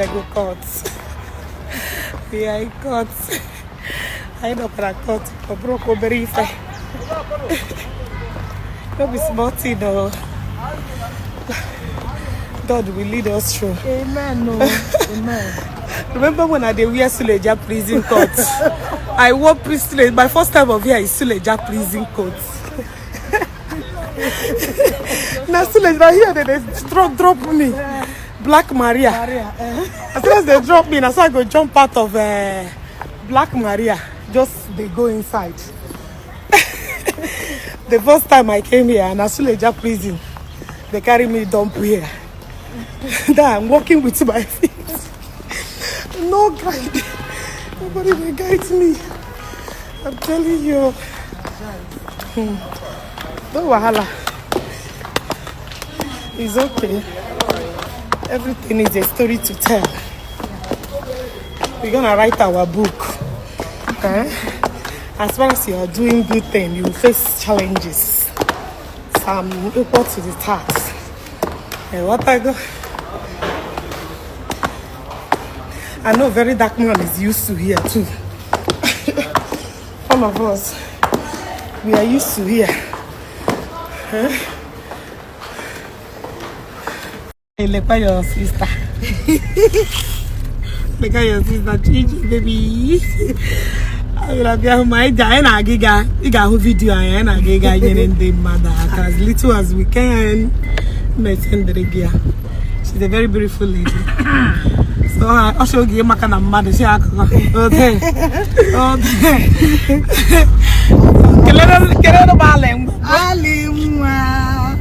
Abịago court. We are in court. Anyị nọkwara court. Ọ bụrụkwa obere ife. No be small thing o. God will lead us through. Amen. No. Amen. Remember when I dey wear Suleja prison coat? I wore prison. My first time of here is Suleja prison coat. Na Suleja, na here they dey drop me. Black Maria. Maria. Eh? As soon as they drop me, na so I go jump out of Black Maria. Just dey go inside. The first time I came here, na Suleja prison, they carry me dump here. That I'm walking with my feet. No guide. Nobody will guide me. I'm telling you. No wahala. It's okay. Everything is a story to tell. We're gonna write our book. Eh? As far as you are doing good thing, you will face challenges. Some equal to the task. Eh, what I go? I know very dark man is used to here too. All of us, we are used to here. Huh? Hey, look at your sister. Look at your sister, Chichi, baby. Abịa hụ ma anyị na-aga ịga ị ga-ahụ video anyị anyị na-aga ịga nyere ndị mmadụ aka as little as we can. Na-esendịrị gị ya. She's a very beautiful lady. So ọ chọrọ oge maka na mmadụ si akụkọ. Ote. Ote. Kelere m ala ngwa. Ali nwa.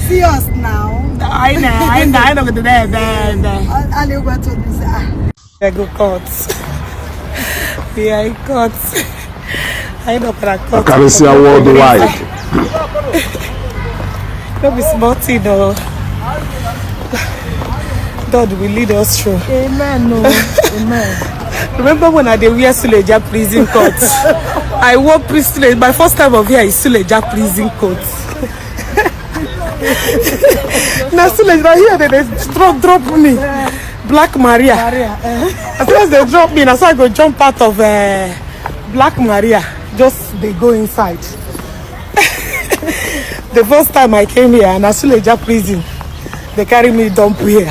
See us now. Anyị nọgide na-ebe ebe. Ali nwa told me, say, ah, I go court. We are in court. Anyị nọkwara court. Karịsịa worldwide. No be small thing o. God will lead us through. Amen. No. Amen. Remember when I dey wear Suleja prison coat? I wore prison. My first time of here is Suleja prison coat. Na Suleja, na here they dey drop me. Black Maria. Maria. Eh? As soon as they drop me, na so I go jump out of Black Maria. Just dey go inside. The first time I came here, na Suleja prison, they carry me dump here.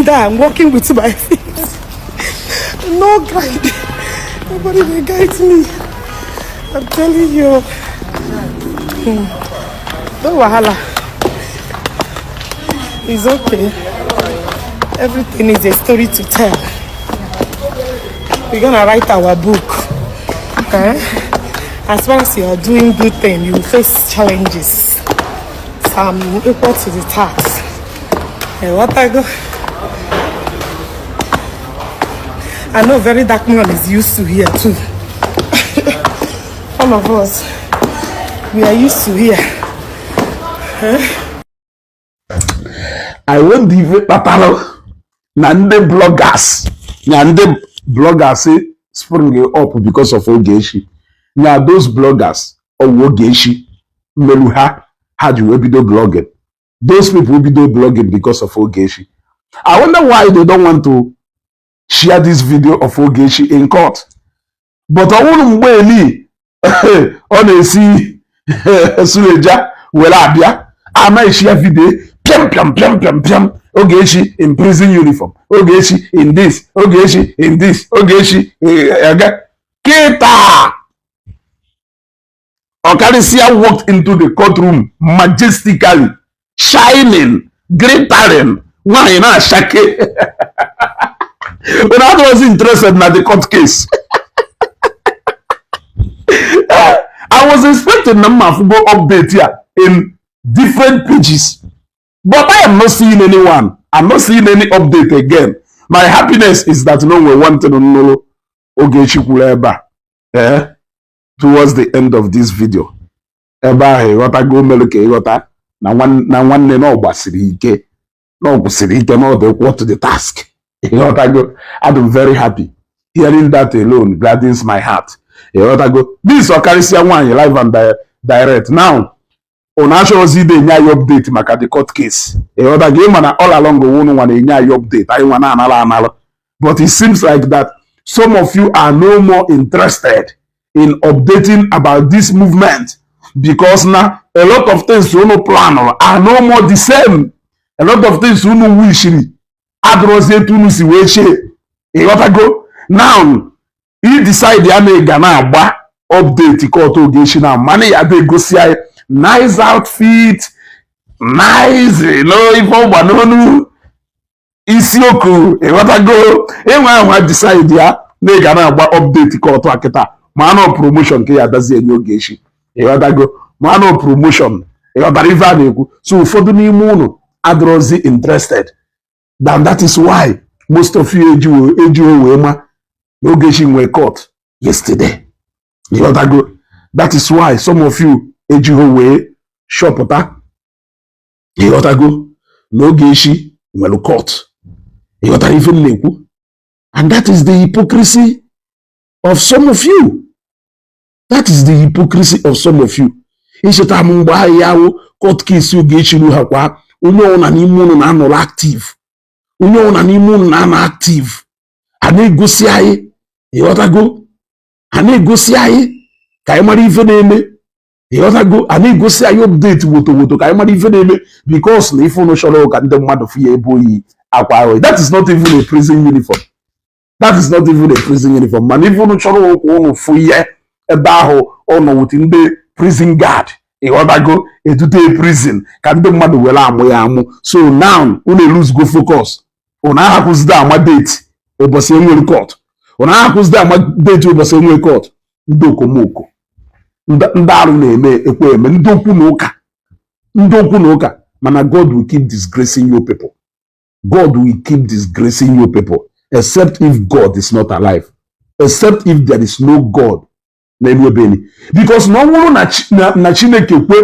That I'm walking with my feet. No guide. Nobody will guide me. I'm telling you. No wahala. It's okay. Everything is a story to tell. We're gonna write our book. Eh? As far as you are doing good thing, you will face challenges. Some equal to the task. Eh, what I go? I know very dark man is used to here too. All of us, we are used to here. I wonder ife kpatara na ndị bloggers na ndị bloggers spring up because of Ogechi, na those bloggers ọwụ Ogechi mmelu ha ha ji wee bido blogging. Those people bido blogging because of Ogechi. I wonder why they don't want to share this video of Ogechi in court. But ọ bụrụ mgbe eli ọ na-esi Suleja were abịa ama share video piam piam piam piam piam, Ogechi in prison uniform, Ogechi in this, Ogechi in this, Ogechi aga kịta. Ọkarịsịa walked into the courtroom majestically, shining, glittering, nwaanyị na-ashake. But I was interested na the court case. I was expecting na mma go update here in different pages, but I am not seeing anyone. I'm not seeing any update again. My happiness is that no one wanted to know Ogechi kwuru ebe a, eh, towards the end of this video ebe ahụ ịghọtago mere ka ịghọta na nwanne na ọ gbasiri ike na ọ gwụsiri ike na ọ dị equal to the task. Ịghọtago? I'm very happy. Hearing that alone gladdens my heart. Ịghọtago? This ọkarịsịa nwaanyị live and direct now. Unu achọghịzi ide enye anyị update maka the court case. Ịghọta gị? Ịma na all along unu nwa na-enye anyị update, anyị nwa na-anara anara, but it seems like that some of you are no more interested in updating about this movement because now a lot of things unu plan are no more the same. A lot of things unu wishiri adịrọzi etu unu si wee chee. Ịghọtago? Now i decide ya na ị ga na-agba update court Ogechi na mana ya ada egosi anyị nice outfit, nice no ife ọgba n'onu isiokwu. Ịghọtago? Ịnwe ahụ decide ya na ị ga na-agba update court a kịta, ma anọ promotion ka ya adazi enye Ogechi. Ịghọtago? Ma anọ promotion. Ịghọtara ife a na-ekwu? So ụfọdụ n'ime unu adịrọzi interested than that is why most of you ejighị wee ma na Ogechi nwee court yesterday. Ịghọtago? That is why some of you ejighị wee chọpụta, ịghọtago, na Ogechi nwere court. Ịghọtara ife m na-ekwu? And that is the hypocrisy of some of you. That is the hypocrisy of some of you. Icheta m mgbe ahụ ya wụ court case Ogechi ru ha kwa, onye ọbụla n'ime unu na-anọrọ active, onye ọbụla n'ime unu na-anọ active, a na-egosi anyị. Ịghọtago? A na-egosi anyị ka anyị mara ife na-eme. Ịghọtago? A na-egosi anyị update woto woto ka anyị mara ife na-eme, because na ife unu chọrọ ka ndị mmadụ fụ ya ebe oyi akwa ahụ. That is not even a prison uniform. That is not even a prison uniform. Mana ife unu chọrọ ka unu fụ ihe ebe ahụ ọ nọ with ndị prison guard. Ịghọtago? Edute prison ka ndị mmadụ were amụ ya amụ. So now unu lose go focus. Unu ahapụzide ama date ụbọchị enwere court. Unu ahapụzide ama date ụbọchị enwere court. Ndị okomoko, ndị arụ na-eme ekwe eme, ndị okwu na ụka, ndị okwu na ụka. Mana God will keep disgracing you people. God will keep disgracing you people, except if God is not alive, except if there is no God n'elu ebe ni, because na ọ bụrụ na Chineke kwe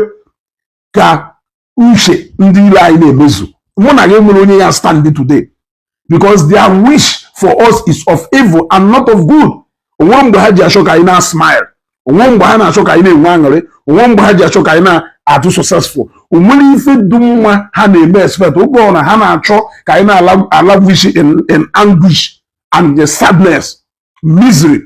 ka uche ndị iro anyị na-emezu, mụ na gị nwere onye ya stand today, because their wish for us is of evil and not of good. Onwe mgbe ha ji achọ ka anyị na-smile, onwe mgbe ha na-achọ ka anyị na-enwe aṅụrị, onwe mgbe ha ji achọ ka anyị na-atụ successful. Onwere ife dị mma ha na-eme expect oge ọ na ha na-achọ ka anyị na-alavish in anguish and the sadness, misery.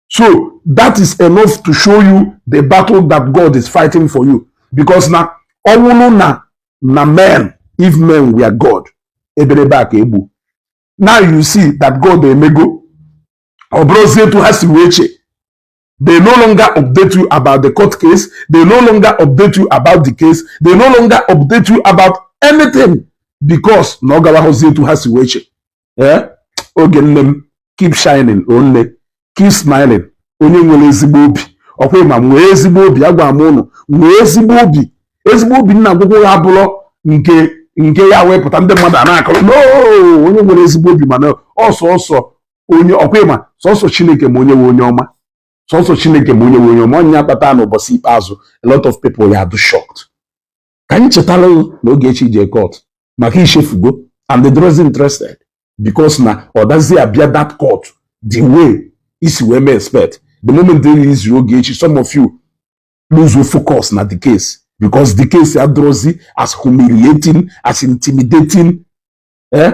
So that is enough to show you the battle that God is fighting for you, because na ọ bụrụ na men, if men were God, eberebe a ka egbu. Now you see that God emego ọ bụrụzie etu ha si wee che. They no longer update you about the court case. They no longer update you about the case. They no longer update you about anything, because na ọ gawahụzi etu ha si wee che. Eh, oge nne m, keep shining onne, keep smiling. Onye nwere ezigbo obi, ọkwa ma nwee ezigbo obi, agwa m ụnụ, nwee ezigbo obi. Ezigbo obi nna agwụgwọ ya abụrọ nke ya wepụta ndị mmadụ a na-akọrọ. No, onye nwere ezigbo obi, mana ọsọ ọsọ onye ọkwa ma sọsọ Chineke ma onye nwe onye ọma, sọsọ Chineke ma onye nwe onye ọma. Onye akpata n'ụbọchị ikpeazụ, a lot of people ya do shocked. Ka anyị chetara na Ogechi je court maka ichefugo and they wasn't interested because na ọ dazi abịa that court the way isi wee mee expect. The moment they release Ogechi, some of you lose your focus na the case, because the case adịrọzi as humiliating, as intimidating, eh,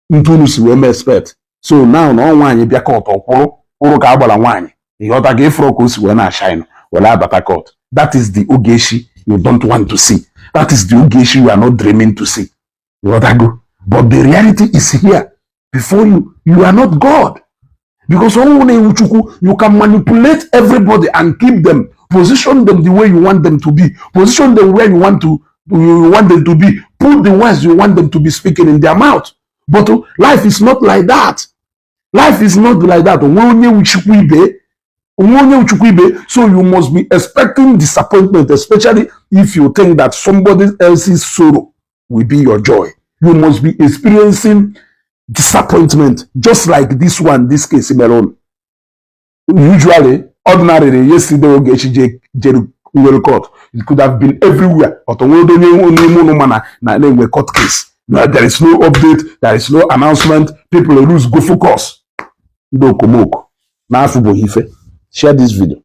ntu unu si wee mee expect. So now na ọ nwaanyị bịa court, ọkwụrụ kwụrụ ka agbara nwaanyị. Ịghọta ka ịfụrụ ka o si wee na-shine were abata court? That is the Ogechi you don't want to see. That is the Ogechi you are not dreaming to see. Ịghọtago? But the reality is here before you. You are not God, because ọnwụ na-ewu Chukwu, you can manipulate everybody and keep them, position them the way you want them to be, position them where you want them to be, put the words you want them to be speaking in their mouth. But life is not like that. Life is not like that. Onwe onye wu Chukwu ibe, onwe onye wu Chukwu ibe. So you must be expecting disappointment, especially if you think that somebody else's sorrow will be your joy. You must be experiencing disappointment, just like this one, this case mere unu. Usually, ordinarily, yesterday Ogechi jere nwere court, it could have been everywhere, but onwere onye n'ime unu ma na na-enwe court case. No, there is no update, there is no announcement. People lose go focus. Ndị okomoko n'afọ bụ ife. Share this video.